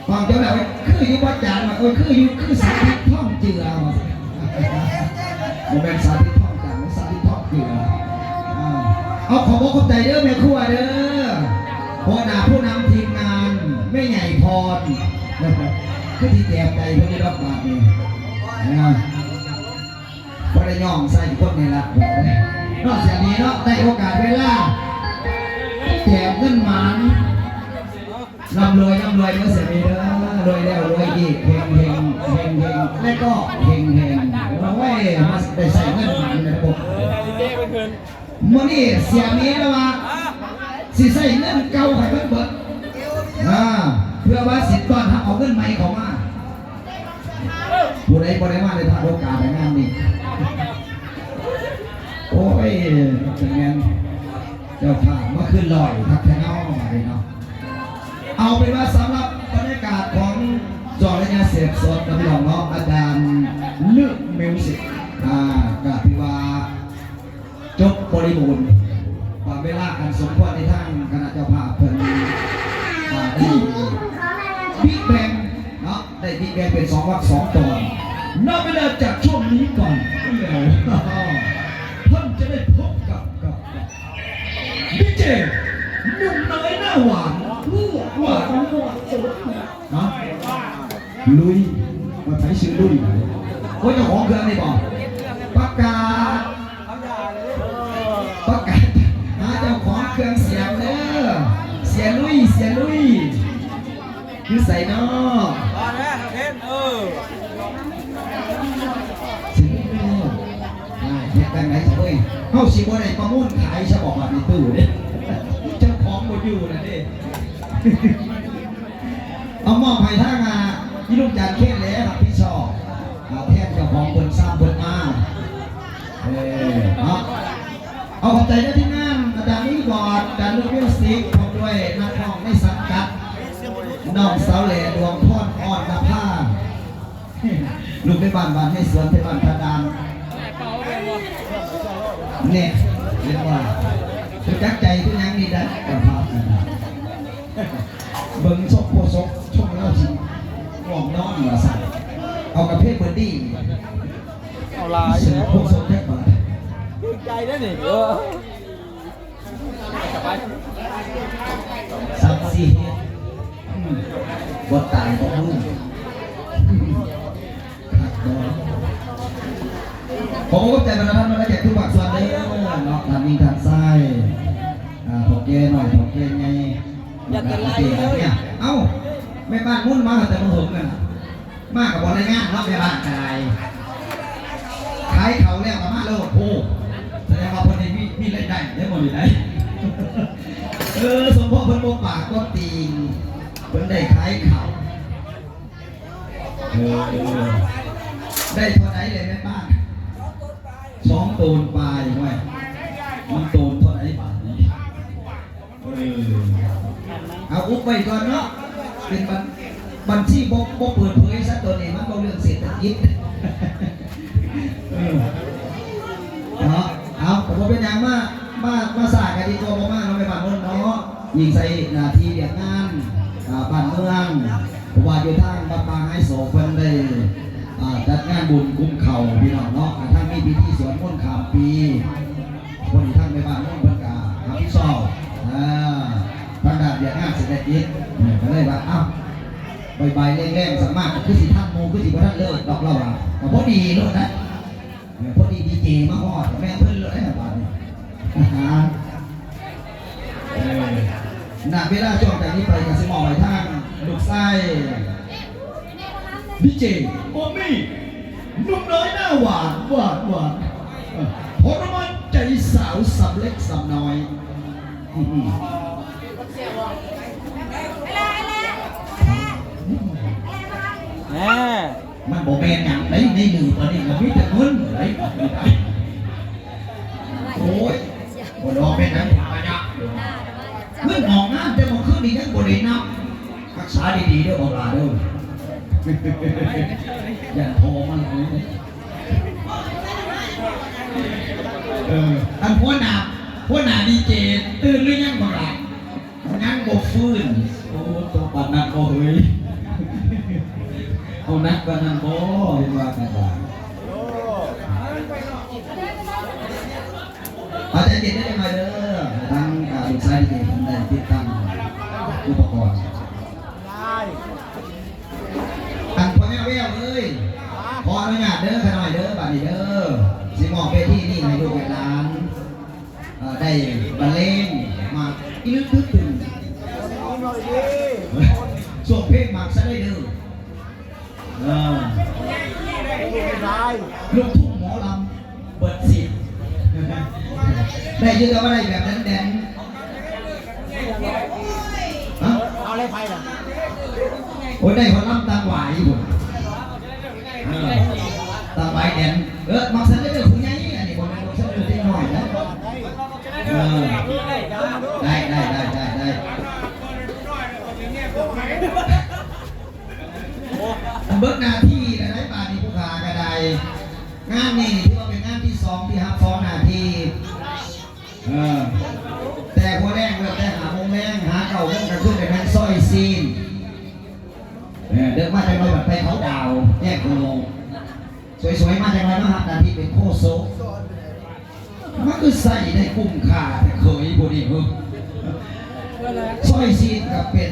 ຟັງເຈົ້າແລ້ວ ຄືຢູ່ບໍ່ຈານວ່າ ໂອ້ຍ ຄືຢູ່ ຄືສາທິດທອງເຈືອວ່າຊັ້ນ ບໍ່ແມ່ນສາທິດທອງຈານ ສາທິດທອງເຈືອ. ອ່າ ເອົາ ຂອບອົກຂອບໃຈເດີແມ່ຄົວເດີ ຫົວໜ້າຜູ້ນຳທີມງານ ແມ່ໃຫຍ່ພອນ ຄືຊິແຈບໃຈເພິ່ນຢູ່ດອກບາດນີ້ນະ. ບໍ່ໄດ້ຍ້ອງໃສ່ຄົນໃນລັດເນາະ ເສຍມີເນາະ ໄດ້ໂອກາດເວລາ ແຈກເງິນໝານ ລ່ຳລວຍ ລ່ຳລວຍເດີເສຍມີເດີ ລວຍແລ້ວລວຍອີກ ເຮັງໆ ເຮັງໆ ແລະກໍເຮັງໆ. ໂອ້ຍ ມາໄດ້ໃຊ້ເງິນໝານເດີພວກ ມື້ນີ້ເສຍມີລະວ່າ ຊິໃຊ້ເງິນເກົ່າໃຫ້ມັນເບິດ ອ່າ ເພື່ອວ່າຊິຕ້ອນຮັບເອົາເງິນໃໝ່ເຂົ້າມາ. ຜູ້ໃດບໍ່ໄດ້ມາໄດ້ພາດໂອກາດໃນງານນີ້. ໂອ້ຍ ເປັນແມ່ນເຈົ້າພາບມາຄືຫຼອຍຄັກແທ້ເນາະ ບາດນີ້ເນາະ. ເອົາເປັນວ່າສຳລັບບັນຍາກາດຂອງຊ່ວງໄລຍະເສບສົດນະພີ່ນ້ອງເນາະ ອາຈານລຶກມິວສິກ ອ່າ ກໍຖືວ່າ ຈົບບໍລິບູນ ຕາມເວລາອັນສົມຄວນທີ່ທາງຄະນະເຈົ້າພາບເພິ່ນ ອ່າ ໄດ້ບິດແບ່ງເນາະ ໄດ້ບິດແບ່ງເປັນສອງວັກສອງຕອນ. ນັບເວລາຈາກຊ່ວງນີ້ໄປ ທ່ານຈະໄດ້ພົບກັບ ກັບ ກັບ ດີເຈ ໜຸ່ມນ້ອຍໜ້າຫວານ ຫວານ ຫວານ ຮະ ລຸຍ ວ່າໃຜຊື່ລຸຍ? ໂອ້ຍ ເຈົ້າຂອງເຄື່ອງນີ້ບໍ? ປະກາດ ປະກາດຫາເຈົ້າຂອງເຄື່ອງສຽງເດີ ເສຍລຸຍ ເສຍລຸຍ ຢູ່ໃສນໍ? ມາແລ້ວເຫັນ ເອີ ເສຍລຸຍ ເຮັດຈັ່ງໃດຊະເວີຍ? ເຮົາຊິບໍ່ໄດ້ປະມູນຂາຍຊະບໍ ບາດນີ້ຕູ້ເດ້ ເຈົ້າຂອງບໍ່ຢູ່ລະເດ້. ເອົາມອບໃຫ້ທາງ ອ່າ ອີລຸງຈານເຄນແຫຼະຮັບຜິດຊອບ ອ່າ ແທນເຈົ້າຂອງເພິ່ນ ຊາມເພິ່ນມາ ເອີ ເນາະ. ເອົາ ຂອບໃຈເດີທີມງານ ອາຈານນຸຍບອດ ອາຈານນຸຍມິວສິກ ພ້ອມດ້ວຍນັກຮ້ອງໃນສັງກັດ ນ້ອງສາວແຫຼ ດວງພອນ ອອນນະພາ. ລູກໄທບ້ານ ບ້ານໃນສວນ ໄທບ້ານທ່າດ່ານ ແນ່ ເຫັນວ່າ ຮູ້ຈັກໃຈຄືຫຍັງນີ້ໄດ໋ ເຈົ້າພາບນັ້ນນະ ເບິ່ງສົກໂພສົກ ຊົງລາວຊິງ່ວງນອນວ່າຊັ້ນ ເອົາກາເຟເບີດດີ້ ເອົາຫຼາຍ ສົກໂພສົກຈັກບາດ ຖືກໃຈເດ້ນີ້ ເອີ. ສັກສີ ອືມ ບໍ່ຕາຍບໍ່ຮູ້ ຄັກບໍ່. ຂໍຂອບໃຈບັນດາທ່ານ ບັນດາແຂກທຸກພາກສ່ວນເດີເນາະ ທ່ານຍິງທ່ານຊາຍ ອ່າ ເຖົ້າແກ່ນ້ອຍ ເຖົ້າແກ່ໃຫຍ່ ຢາກເປັນຫຼາຍເລີຍ. ເອົ້າ ແມ່ບ້ານໝຸນມາແຕ່ມື້ເຫິງນັ້ນນະ. ມາກໍບໍ່ໄດ້ງານເນາະ ແມ່ບ້ານກໍໄດ້ ຂາຍເຂົ້າແລ້ວກໍມາໂລດ. ໂອ້ ສະແດງວ່າເພິ່ນນີ້ມີ ມີລາຍໄດ້ເດ້ ມື້ນີ້ໄດ້ ເອີ ສົມພໍເພິ່ນບໍ່ປາກບໍ່ຕີງ ເພິ່ນໄດ້ຂາຍເຂົ້າ. ເອີ ໄດ້ເທົ່າໃດເລີຍແມ່ບ້ານ? ສອງໂຕນປາຍ. ໂອ້ຍ ມັນໂຕນເທົ່າໃດບາດນີ້? ເອີ ເອົາອຸບໄວ້ກ່ອນເນາະ ເປັນບັນ ບັນຊີບໍ່ ບໍ່ເປີດເຜີຍຊະ ໂຕນີ້ມັນເວົ້າເລື່ອງເສດຖະກິດ ເອີ ເນາະ. ເອົາ ກໍບໍ່ເປັນຫຍັງ ມາ ມາ ມາຊ້າກໍດີກວ່າບໍ່ມາເນາະ ແມ່ບ້ານເນາະ ຍິງໃສ່ໜ້າທີ່ວຽກງານ ອ່າ ບ້ານເມືອງ ເພາະວ່າຢູ່ທາງວັດປ່າຫາຍໂສກເພິ່ນໄດ້ ອ່າ ຈັດງານບຸນກຸມເຂົ້າພີ່ນ້ອງເນາະ ກະທັງມີພິທີສວດມົນຂ້າມປີ. ພໍດີທາງແມ່ບ້ານເພິ່ນກະຮັບຜິດຊອບ ອ່າ ທາງດ້ານວຽກງານເສດຖະກິດ ເພິ່ນກະເລີຍວ່າ ເອົ້າ ບ່າຍໆແລງໆ ສາມາດ ຄືຊິທັນໝູ່ ຄືຊິບໍ່ທັນເລີກດອກ ລາວວ່າ ກະພໍດີໂລດນະ ເອີ ພໍດີດີເຈມາຮອດ ກະແມ່ນເພິ່ນໂລດ ເອີ ບາດນີ້ ອາຫານ ເອີ ນະ ເວລາຊ່ວງຈາກນີ້ໄປກະຊິມອບໃຫ້ທາງລູກຊາຍ ດີເຈ ໂອມີ ໜຸ່ມນ້ອຍໜ້າຫວານ ຫວານ ຫວານ ເອີ ທໍລະມານໃຈສາວສຳເລັກສຳນ້ອຍ ອື ແນ່ ມັນບໍ່ແມ່ນຫຍັງໃດ ໃນມືປານນີ້ກໍມີແຕ່ເງິນໃດ ໂອ້ຍ ບໍ່ລອແມ່ນຫຍັງ ເງິນອອກງານແຕ່ເມື່ອຄືນນີ້ຍັງບໍ່ໄດ້ນັບ. ຮັກສາດີໆເດີບັກຫຼ້າເດີ ຢ້ານພໍ່ມັນເລີຍ ເອີ ອັນຫົວໜ້າ ຫົວໜ້າດີເຈຕື່ນຫຼືຍັງບັກຫຼ້າ? ຍັງບໍ່ຟື້ນ ໂອ້ ໂຕປານນັ້ນບໍ່ເຮີ້ຍ ໜັກກວ່ານັ້ນບໍ່ ເຫັນວ່າກັນວ່າ ເອົາໃຈເຢັນໄດ້ຈັກໜ້ອຍເດີ ທາງ ອ່າ ລູກຊາຍດີເຈເພິ່ນໄດ້ຕິດຕັ້ງອຸປະກອນ. ອັນພໍ່ແມ່ແວວເອີຍ ຂໍອະນຸຍາດເດີຂ້ານ້ອຍເດີ ບາດນີ້ເດີ ຊິມອບເວທີນີ້ໃຫ້ລູກໃຫ້ຫຼານ ເອີ ໄດ້ບັນເລງ ມາອີກນຶກຕຶກຕຶງ ຊ່ວງເພງມັກຊະເລີຍເດີ ເອີ ລູກທຸ່ງໝໍລຳເບິດສິດ ໄດ້ຢູ່ ແຕ່ວ່າໄດ້ແບບແດນໆ ຮະ ເອົາເລີຍ ໄປລະ ໂອ້ຍ ໄດ້ຮອດລຳຕັງຫວາຍພຸ້ນ ເອີ ຕັງຫວາຍແດນ ເອີ ມັກຊະເລີຍເດີ ຜູ້ໃຫຍ່ ອັນນີ້ບໍ່ແມ່ນມັກຊະເລີເດັກນ້ອຍນະ ເອີ ໄດ້ ໄດ້ ໄດ້ ໄດ້ ໄດ້. ເບິດໜ້າທີ່ແລ້ວໄດ໋ ບາດນີ້ຜູ້ຂ້າກໍໄດ້ ງານນີ້ຖືວ່າເປັນງານທີສອງທີ່ຮັບຊອງໜ້າທີ່ ເອີ ແຕ່ຫົວແລງ ເລີ່ມແຕ່ຫ້າໂມງແລງ ຫາເກົ້າໂມງກາງຄືນ ໄດ້ແມ່ນຊອຍຊີ້ນ ເອີ ເດິກມາຈັກໜ້ອຍບັດໄປເຂົາດາວແຍກໂຄໂນ ສວຍໆ ມາຈັກໜ້ອຍມາຮັບໜ້າທີ່ເປັນໂຄສົກ ມັນຄືໃຊ້ໄດ້ກຸ້ມຄ່າແທ້ເຂີຍຜູ້ນີ້ເຮີ້ ຊອຍຊີ້ນກໍເປັນ